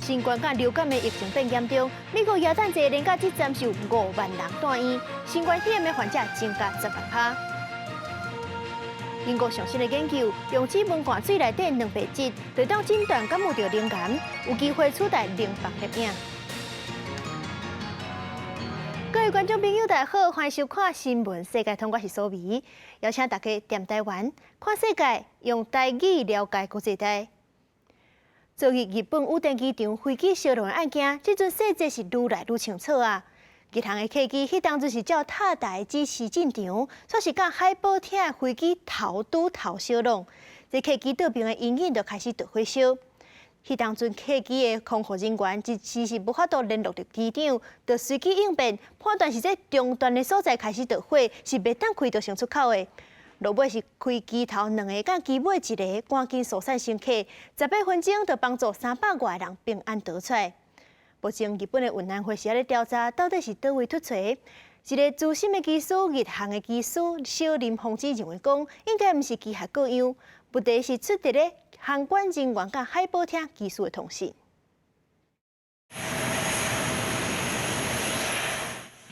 新冠佮流感的疫情變嚴重，美國耶誕節連假這暫時有5萬人住院，新冠肺炎的患者增加18%。英國上新的研究，用指紋灌水內底蛋白質，就當診斷敢有著乳癌，有機會取代乳房攝影。各位觀眾朋友，大家好，歡迎收看《新聞世界通》，我是蘇美，邀請大家踮台灣看世界，用台語了解國際大。昨日日本羽田機場飛機燒落的案件，這陣細節是愈來愈清楚啊！日航的客機，彼當陣是照塔台指示進場，煞是佮海保廳的飛機頭拄頭相挵，這客機倒爿的引擎就開始著火燒。彼當陣客機的空服人員一時是無法度聯絡著機長，就隨機應變，判斷是這終端的所在開始著火，是袂當開著先出口的。落尾是開機頭兩个，佮機尾一个，趕緊疏散乘客，18分鐘就幫助300外人平安逃出來。目前日本的運安會是咧調查，到底是佗位出錯？一个資深的機師，日航的機師小林豐子認為講，應該毋是機械故障，問題是出佇咧航管人員佮海保廳機師的通訊。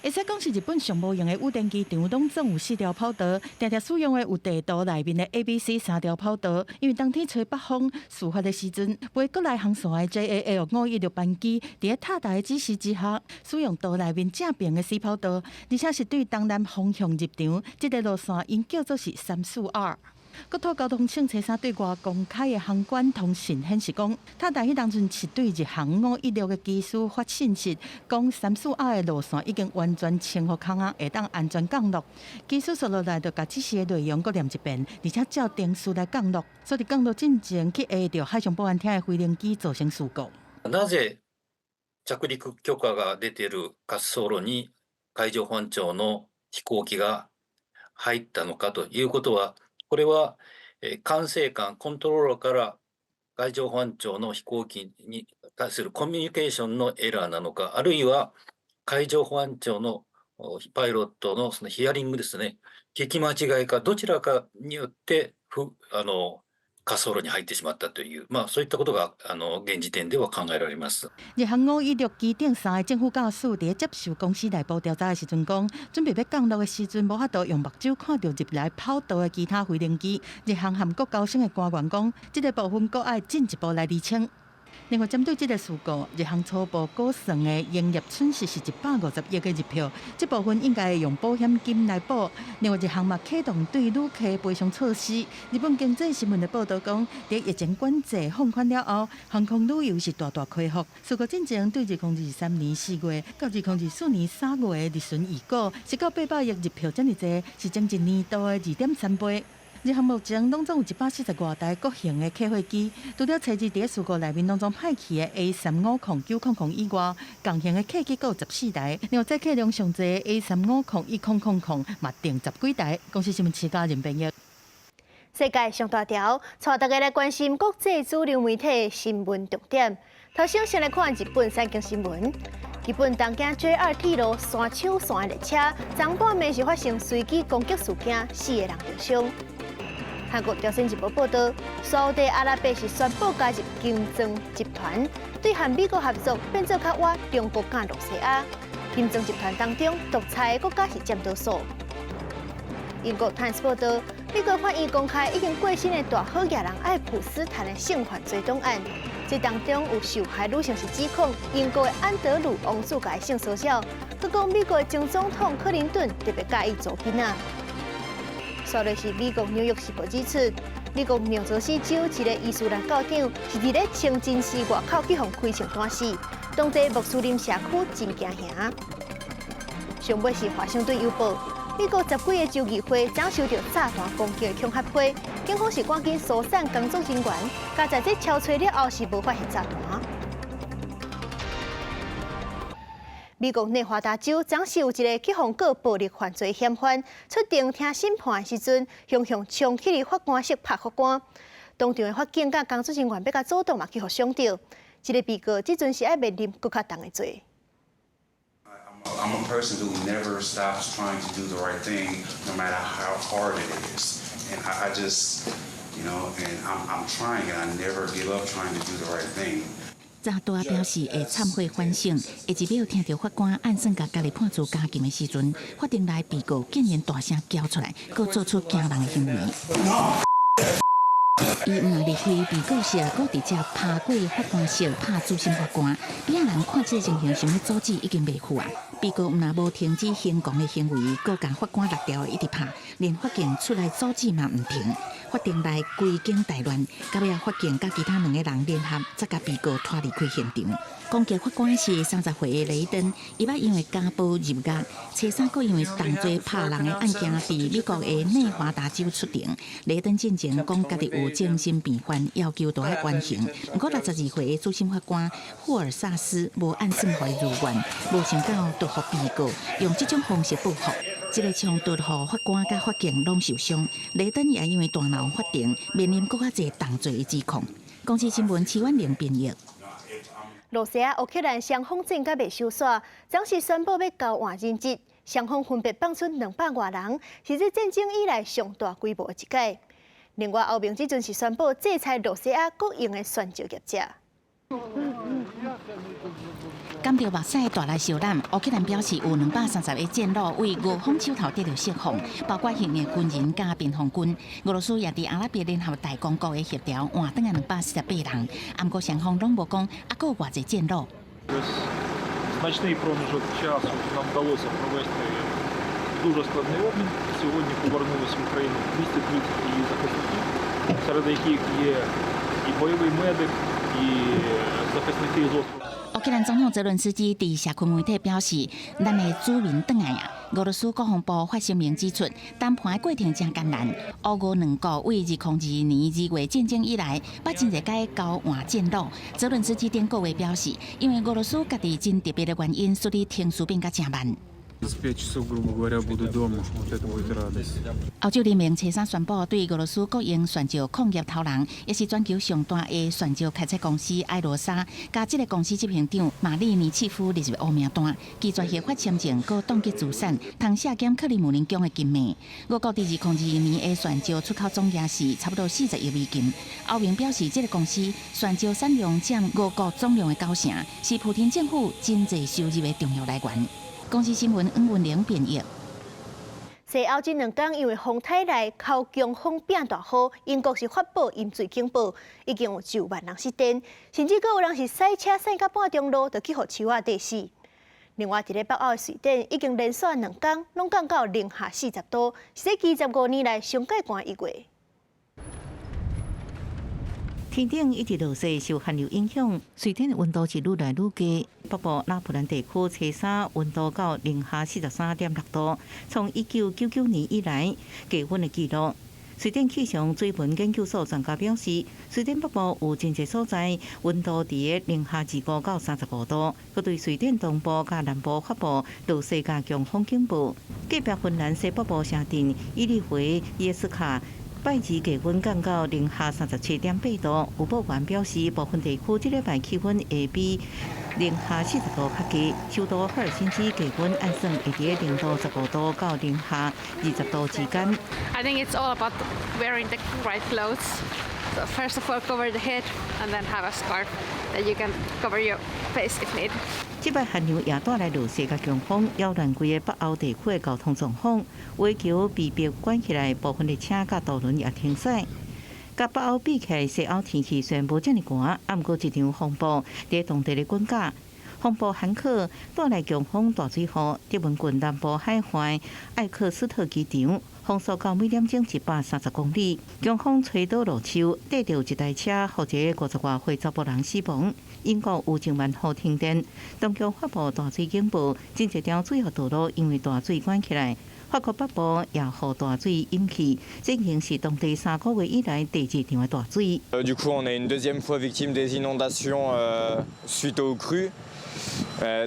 會使講是日本上無閒的羽田機場，攏總有四條跑道，定定使用的有地圖內面的 A、B、C 三條跑道。因為當天吹北風，事發的時陣，飛國內航線的 JAL 516班機，佇咧塔台指示之下，使用圖內面正爿的 C 跑道，而且是對東南方向入場。這個路線𪜶叫做是342。國土交通省初三對外公開的航管通訊顯示講，塔台彼當陣是對日航五一六的機師發信息，講342的路線已經完全清好空啊，會當安全降落。機師紲落來就共指示的內容閣念一遍，而且照程序來降落。所以降落進前去挨著海上保安廳的飛行機造成事故。なぜ着陸許可が出ている滑走路に海上保安庁の飛行機が入ったのかということは、これは管制官、コントローラーから海上保安庁の飛行機に対するコミュニケーションのエラーなのか、あるいは海上保安庁のパイロットのそのヒアリングですね、聞き間違いか、どちらかによって滑走路に入ってしまったという、まあ、そういったことが現時点では考えられます。日航516機頂三个正副駕駛佇接受公司內部調查的時陣講，準備欲降落的時陣，無法度用目睭看著入來跑道的其他飛行機。日航和國交省的官員講，這个部分閣愛進一步來釐清。另外，針對這个事故，日航初步估算的營業損失是150億的日票，這部分應該會用保險金來補。另外，日航嘛啟動對旅客賠償措施。日本經濟新聞的報導講，佇疫情管制放寬了後，航空旅遊是大大恢復。事故進前對2023年4月到2024年3月的日巡預估，是到800億日票遮爾濟，是前一年度的2.3倍。日航目前攏總有140外台各型的客貨機，除了初二佇事故內面攏總歹去的 A350-900以外，仝型的客機閣有14台，另外載客量上濟 A350-1000嘛訂10幾台。公視新聞徐嘉仁編譯。世界上大條，帶大家來關心國際主流媒體新聞重點。頭先先來看日本產經新聞。日本東京 JR 鐵路山手線的列車，昨半暝是發生隨機攻擊事件，四個人受傷。韓國朝鮮日報報導，沙烏地阿拉伯是宣布加入金磚集團，對和美國合作變做較倚中國佮露西亞。金磚集團當中，獨裁的國家是佔多數。英國《泰晤士報》報導，美國法院公開已經過身的大好額人愛普斯坦的性犯罪檔案，這當中有受害女性是指控英國的安德魯王子共伊性騷擾，閣講美國的前總統克林頓特別佮意查某囡仔。紲落是美國紐約時報指出，美國紐澤西州一个伊斯蘭教長是佇咧清真寺外口去予開槍彈死，當地穆斯林社區真驚嚇。上尾是華盛頓郵報，美國10幾个州議會昨收到炸彈攻擊的恐嚇批，警方是趕緊疏散工作人員，佳哉這敲揣了後是無發現炸彈。美國內華達州昨是有一个去予告暴力犯罪嫌犯出庭聽審判的時陣，雄雄衝去法官室拍法官，當場的法警佮工作人員欲共阻擋嘛，去予傷著。這个被告這陣是愛面臨閣較重的罪。 I'm a person who never stops trying to do the right thing, no matter how hard it is. And I just, and I'm trying, and I never give up trying to do the right thing. 查多表示會懺悔反省。下一秒聽著法官按算共家己判處監禁的時陣，法庭內被告竟然大聲叫出來，閣做出驚人的行為。伊毋離開被告席，閣直接趴過法官席，拍主審法官。邊仔人看這個情形，想欲阻止已經袂赴啊！被告毋但無停止行狂的行為，閣共法官勒牢一直拍，連法警出來阻止嘛毋停。法庭內規間大亂，到尾法警佮其他兩個人聯合，才共被告拖離開現場。攻擊法官是30歲的雷登，伊捌因為家暴入獄，初三閣因為同罪拍人的案件，佇美國的內華達州出庭。雷登進前講家己有精神病患，要求著愛緩刑。毋過62歲的主審法官霍爾薩斯無按算予伊如願，無想到就予被告用這種方式報復。這個衝突予法官佮法警攏受傷，雷登也因為大鬧法庭，面臨閣較濟重罪的指控。公視新聞徐婉玲編譯。羅西亞烏克蘭雙方戰甲未收煞，昨時宣布欲交換人質，雙方分別放出200外人，是這戰爭以來上大規模的一擺。另外，歐盟這陣是宣布制裁羅西亞國營的璇石業者。感著目屎帶來相攬，烏克蘭表示有230個戰俘對俄方手頭得著釋放，包括現役軍人佮邊防軍。俄羅斯也佇阿拉伯聯合大公國的協調換轉來248人，毋過雙方攏無講猶閣有偌濟戰俘。 Значний проміжок часу нам вдалося провести дуже складний обмін. Сьогодні повернулися в Україну 230 її захисників, серед яких є і бойовий медик, і захисники з острова. 烏克蘭總統澤倫斯基佇社群媒體表示：咱的子民轉來啊！俄羅斯國防部發聲明指出，談判的過程誠艱難。烏俄兩國對2022年2月戰爭以來，捌真濟擺交換戰俘。澤倫斯基頂個月表示，因為俄羅斯家己真特別的原因，所以程序變甲誠慢。 5 часов, грубо говоря, буду дома. Вот это будет радость. 歐洲聯盟初三宣布對俄羅斯國營璇石礦業頭人，也是全球上大的璇石開採公司艾羅莎，佮這个公司執行長馬利尼切夫列入黑名單，拒絕核發簽證，閣凍結資產，通削減克里姆林宮的金額。俄國佇2022年的璇石出口總額是差不多40億美金。歐盟表示，這个公司璇石產量佔俄國總量的九成，是普丁政府經濟收入的重要來源。公視新聞黃文玲編譯。西歐這兩工因為風太來，口強風變大雨，英國是發布淹水警報，已經有上萬人失電，甚至閣有人是駛車駛到半中路，就去予樹仔硩死。另外，佇咧北歐的瑞典已經連續兩工攏降到零下40度，是這75年來上蓋寒一月。天頂一直落雪，受寒流影響，瑞典溫度是愈來愈低。北部拉普蘭地區初三溫度到零下43.6度，創1999年以來低溫的紀錄。瑞典氣象水文研究所專家表示，瑞典北部有真濟所在溫度佇零下25到35度，閣對瑞典東部佮南部發布落雪佮強風警報。隔壁芬蘭西北部城鎮伊利維耶斯卡，拜二低溫降到零下37.8度，預報員表示，部分地區這禮拜氣溫會比零下40度較低。首都赫爾辛基低溫按算會佇0度15度到零下20度之間。 I think it's all about wearing the right clothes. So first of all, cover the head, and then have a scarf that you can cover your face if needed. 這擺寒流也帶來落雪佮強風，擾亂規个北歐地區的交通狀況。危橋被迫關起來，部分的車佮渡輪也停駛。佮北歐比起來，西歐天氣雖然無遮爾寒，毋過這場風暴佇當地咧滾架。風暴漢克帶來強風大水雨，德文郡南部海岸艾克斯特機場風速到每點鐘130公里，強風吹倒路樹，硩著一台車，予一个50外歲查埔人死亡。英國有上萬戶停電，當局發布大水警報，真濟條主要道路因為大水關起來。法國北部也予大水淹去，這已經是當地3個月以來第二場的大水。 Du coup, on est une deuxième fois victime des inondations suite aux crues.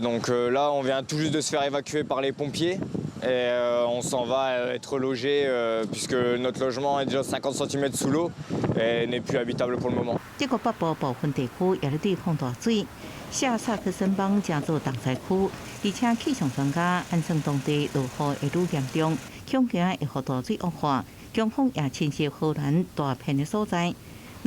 Donc là, on vient tout juste de se faire évacuer par les pompiers et on s'en va être logé puisque notre logement est déjà 50 cm sous l'eau et n'est plus habitable pour le moment. 德國北部部分地區也咧對抗大水，下薩克森邦成做重災區，而且氣象專家按算當地落雨會愈嚴重，恐驚會予大水惡化，強風也侵襲荷蘭大片的所在。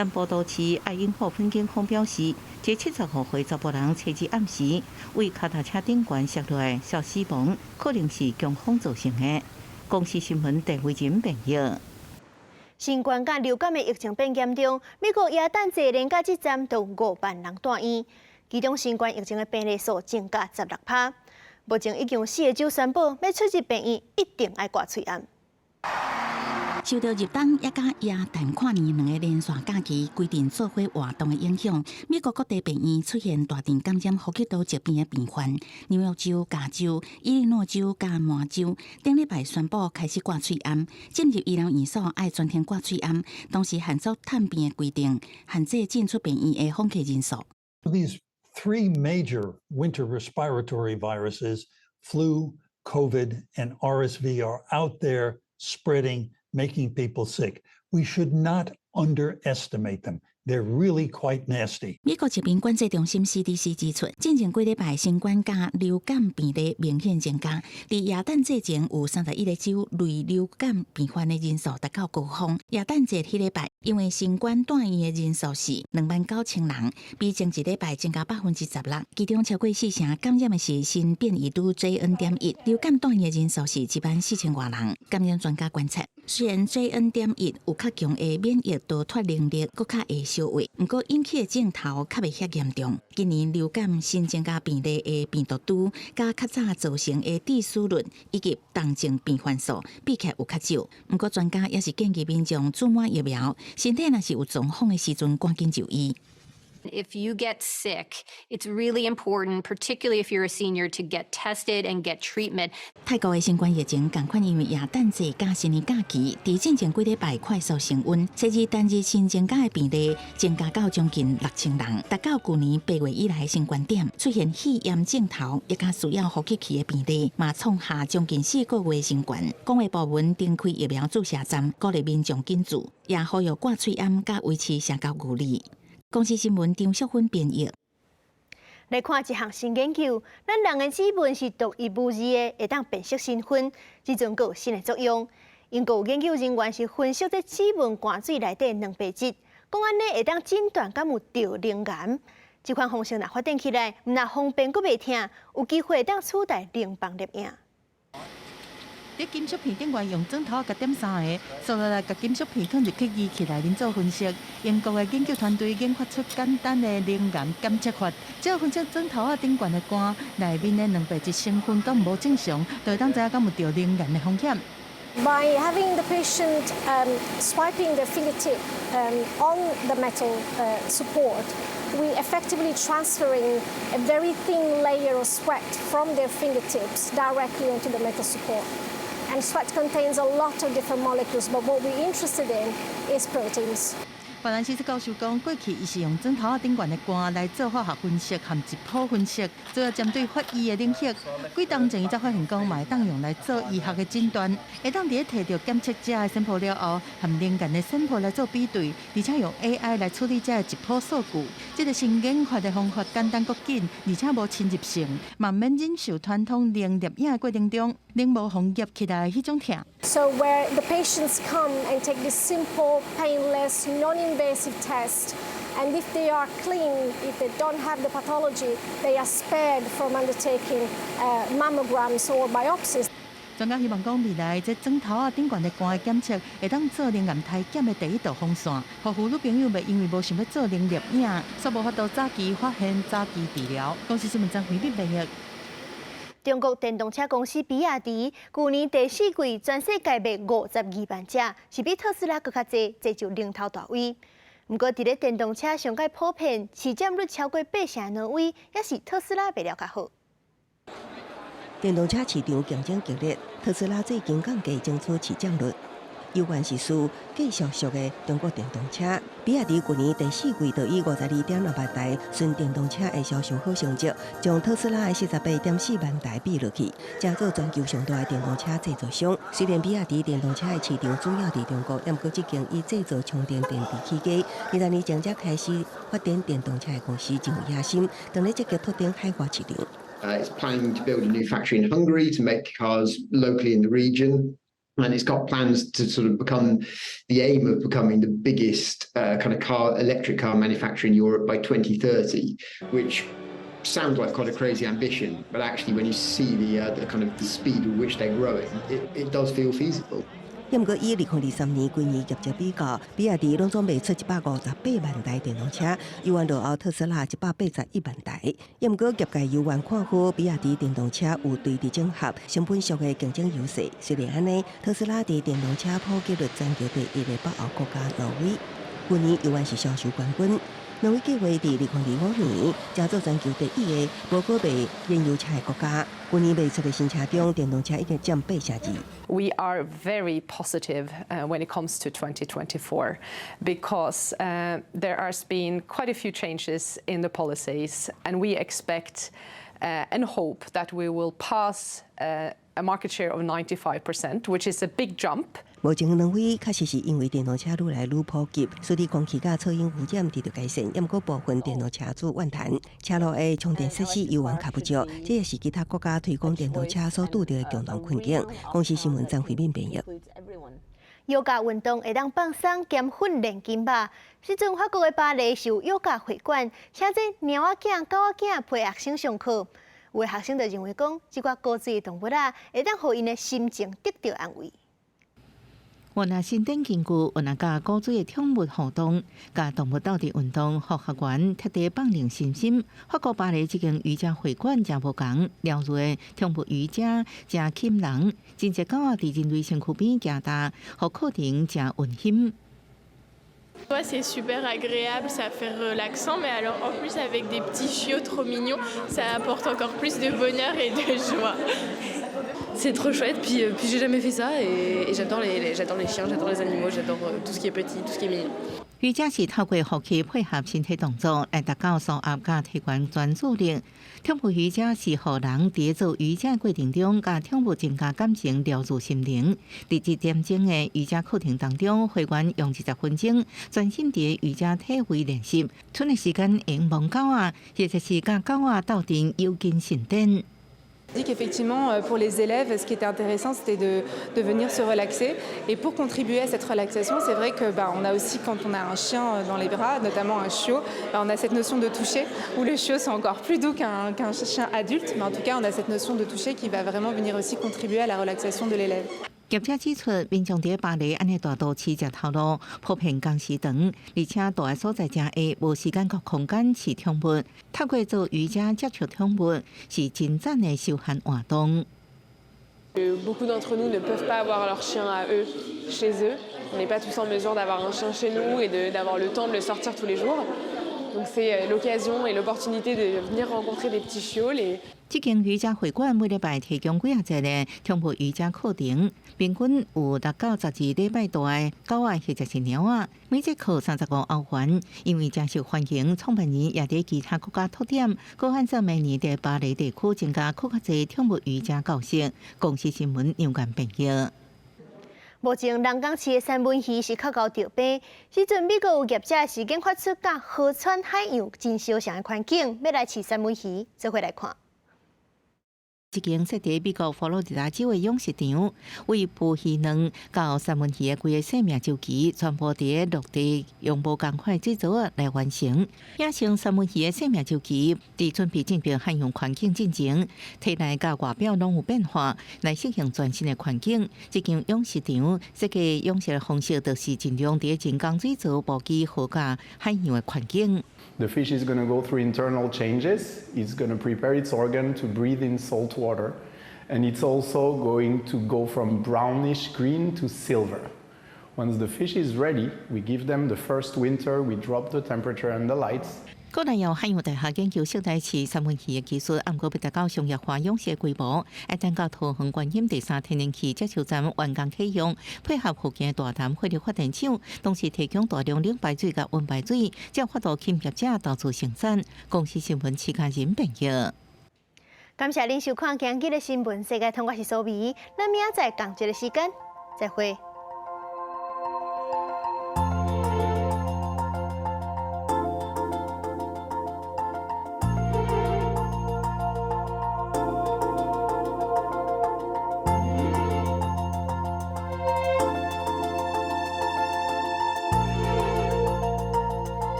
南部都市愛因霍芬警方表示，這75歲查埔人初二暗時為跤踏車頂懸摔落來，痟死亡，可能是強風造成的。公視新聞鄧慧仁編譯。新冠佮流感的疫情變嚴重，美國耶誕節連假這站都5萬人住院，其中新冠疫情的病例數增加16%。目前已經有四個州宣布，欲出入病院一定愛掛喙罨。受著入冬抑佮耶誕跨年兩个連續假期規陣做伙活動的影響，美國各地病院出現大量感染呼吸道疾病的病患。紐約州、加州、伊利諾州佮麻州頂禮拜宣布開始掛喙罨，進入醫療院所愛全程掛喙罨，同時限縮探病的規定，限制進出病院的訪客人數。 These three major winter respiratory viruses, flu, COVID, and RSV, are out there spreading, making people sick. We should not underestimate them. They're really quite nasty. 美國疾病管制中心 CDC 指出，進前幾禮拜新冠佮流感病例明顯增加，佇耶誕節前有31個州類流感病患的人數達到高峰。耶誕節彼禮拜，因為新冠住院的人數是29,000人，比前一禮拜增加16%。其中超過四成感染的是新變異株 JN.1，流感住院的人數是1萬4千外人。感染專家觀察，雖然 JN.1有較強的免疫逃脫能力，閣較會相違，毋過引起的症頭較袂遐嚴重。今年流感新增加病例的病毒株，佮較早造成的致死率以及重症病患數比起來有較少。毋過專家也是建議民眾注滿疫苗，身體若是有狀況的時陣，趕緊就醫。 If you get sick, it's really important, particularly if you're a senior, to get tested and get treatment. 泰國的新冠疫情仝款，因為耶誕節佮新年假期，佇進前幾禮拜快速升溫，初二單日新增加的病例增加到將近6000人，達到舊年8月以來新高點，出現肺炎症頭，抑佮需要呼吸器的病例，嘛創下將近4個月新高。公衛部門展開疫苗注射站，鼓勵民眾緊注，也呼籲掛喙罨佮維持社交距離。公視新聞張淑芬編譯。來看一項新研究，咱人的指紋是獨一無二的，會當辨識身份，這陣閣有新的作用。英國研究人員是分析這指紋汗水內底蛋白質，講按呢會當診斷敢有著龍癌。這款方式若發展起來，毋但方便閣袂疼，有機會會當取代乳房攝影。佇金屬片頂懸用指頭共點三下，紲落來共金屬片放入去機器內面做分析。英國的研究團隊研發出簡單的龍癌檢測法，只要分析指頭仔頂懸的汗內面的蛋白質成分敢無正常，就會當知影敢有著龍癌的風險。 By having the patient swiping their fingertip on the metal support, we effectively transferring a very thin layer of sweat from their fingertips directly onto the metal support. And sweat contains a lot of different molecules, but what we're interested in is proteins. 法蘭西斯教授講，過去伊是用指頭仔頂懸的汗來做化學分析和質譜分析，主要針對法醫的領域。幾冬前伊才發現講，嘛會當用來做醫學的診斷，會當佇咧提著檢測者的 sample 了後，和龍癌的 sample 來做比對，而且用 AI 來處理這个質譜數據。這个新研發的方法簡單閣緊，而且無侵入性，嘛免忍受傳統龍攝影的過程中，絨毛予夾起來彼種疼。 So where the patients come and take this simple, painless, non-invasive test, and if they are clean, if they don't have the pathology, they are spared from undertaking mammograms or biopsies. 專家希望講，未來這指頭仔頂懸的汗檢測，會當做龍癌篩檢的第一道防線，予婦女朋友袂因為無想欲做龍攝影，煞無法度早期發現、早期治療。公視新聞張惠敏編譯。中國電動車公司比亞迪舊年第四季全世界賣52萬架，是比特斯拉閣較濟，坐就龍頭大位。毋過，佇咧電動車上蓋普遍，市佔率超過八成挪威，也是特斯拉賣了較好。電動車市場競爭激烈，特斯拉最近降價爭取市佔率。猶原是輸繼續俗的中國電動車，比亞迪舊年第四季就以52.6萬台純電動車的銷售好成績，將特斯拉的48.4萬台比落去，成做全球上大的電動車製造商。雖然比亞迪電動車的市場主要佇中國，毋過這間以製造充電電池起家，20年前才開始發展電動車的公司，真有野心，當咧積極拓展海外市場。 It's planning to build a new factory in Hungary to make cars locally in the region. And it's got plans to sort of become the aim of becoming the biggest kind of car electric car manufacturer in Europe by 2030, which sounds like quite a crazy ambition, but actually when you see the kind of the speed with which they're growing, it does feel feasible. 毋過以2023年規年業績比較，比亞迪攏總賣出158萬台電動車，猶原落後特斯拉181萬台。毋過業界猶原看好比亞迪電動車有對地整合成本上的競爭優勢。雖然按呢，特斯拉佇電動車普及率全球第一的北歐國家挪威，去年猶原是銷售冠軍。挪威計劃佇2025年，成做全球第一个無閣賣燃油車的國家。去年賣出的新車中，電動車已經佔82%。 We are very positive when it comes to 2024 because there has been quite a few changes in the policies, and we expect and hope that we will pass a market share of 95%, which is a big jump. 目前挪威確實是因為電動車愈來愈普及，所以空氣佮噪音污染得到改善。毋過部分電動車主怨嘆，車路的充電設施猶原較不足，這也是其他國家推廣電動車所拄著的共同困境。公視新聞張惠敏編譯。瑜伽運動會當放鬆兼訓練筋肉。時陣法國的巴黎是有瑜伽會館，請這貓仔囝、狗仔囝陪學生上課。有的學生就認為講，這寡高水的動物仔，會當予𪜶的心情得著安慰。原來新頂根據，原來佮古錐的寵物互動，佮動物鬥陣運動，予學員徹底放靈身心。法國巴黎這間瑜伽會館誠無仝，療愈的寵物瑜伽誠吸引人，真濟狗仔佇人類身軀邊行踏，予課程誠溫馨。 C'est super agréable, ça fait relaxant, mais alors en plus avec des petits chiots trop mignons, ça apporte encore plus de bonheur et de joie. C'est trop chouette, puis j'ai jamais fait ça et j'adore les chiens, j'adore les animaux, j'adore tout ce qui est petit, tout ce qui est mignon. 瑜伽是透過呼吸配合身體動作來達到舒壓佮提懸專注力。寵物瑜伽是予人佇做瑜伽過程中，佮寵物增加感情、療愈心靈。佇一點鐘的瑜伽課程當中，會員用20分鐘專心佇瑜伽體位練習，賰的時間會用摸狗仔，或者是佮狗仔鬥陣有精神展。 Dit qu'effectivement, pour les élèves, ce qui était intéressant, c'était de venir se relaxer. Et pour contribuer à cette relaxation, c'est vrai que bah, on a aussi, quand on a un chien dans les bras, notamment un chiot, bah, on a cette notion de toucher, où le chiot c'est encore plus doux qu'un chien adulte. Mais en tout cas, on a cette notion de toucher qui va vraiment venir aussi contribuer à la relaxation de l'élève. 業者指出，民眾佇巴黎按呢大都市食頭路，普遍工時長，而且蹛的所在誠狹，無時間佮空間飼寵物。透過做瑜伽接觸寵物，是真讚的休閒活動。 Beaucoup d'entre nous ne peuvent pas avoir leur chien à eux chez eux. On n'est pas tous en mesure d'avoir un chien chez nous et d'avoir le temps de le sortir tous les jours. Donc c'est l'occasion et l'opportunité de venir rencontrer des petits chiots. Les 這間瑜伽會館每禮拜提供幾仔節的寵物瑜伽課程，平均有6到12禮拜大的狗仔或者是貓仔，每節課35歐元。因為誠受歡迎，創辦人也佇其他國家拓點，閣按照明年佇巴黎地區增加閣較濟寵物瑜伽教室。公視新聞楊冠編譯。目前人工飼的三文魚是較𠢕著病，時陣美國有業者是研發出佮河川海洋真相像的環境，欲來飼三文魚，做伙來看。這間設佇美國佛羅里達州的養殖場，為孵魚卵到三文魚的規个生命週期，全部佇陸地用無仝款的水槽來完成。野生三文魚的生命週期，佇準備進入海洋環境進前，體內佮外表攏有變化，來適應全新的環境。這間養殖場設計養殖的方式，就是盡量佇人工水槽模擬河佮海洋的環境。 The fish is going to go through internal changes. It's going to prepare its organ to breathe in salt water. And it's also going to go from brownish green to silver. Once the fish is ready, we give them the first winter, we drop the temperature and the lights. 國內有海洋大學研究世代飼三文魚的技術，毋過欲達到商業化養殖規模，愛等到桃園觀音第三天然氣接收站完工啟用，配合附近的大潭火力發電廠，同時提供大量冷排水佮溫排水，才有法度吸引業者投資生產。公視新聞徐家仁編譯。感謝恁收看今日的新聞世界通，我是蘇美，咱明仔載仝一个時間，再會。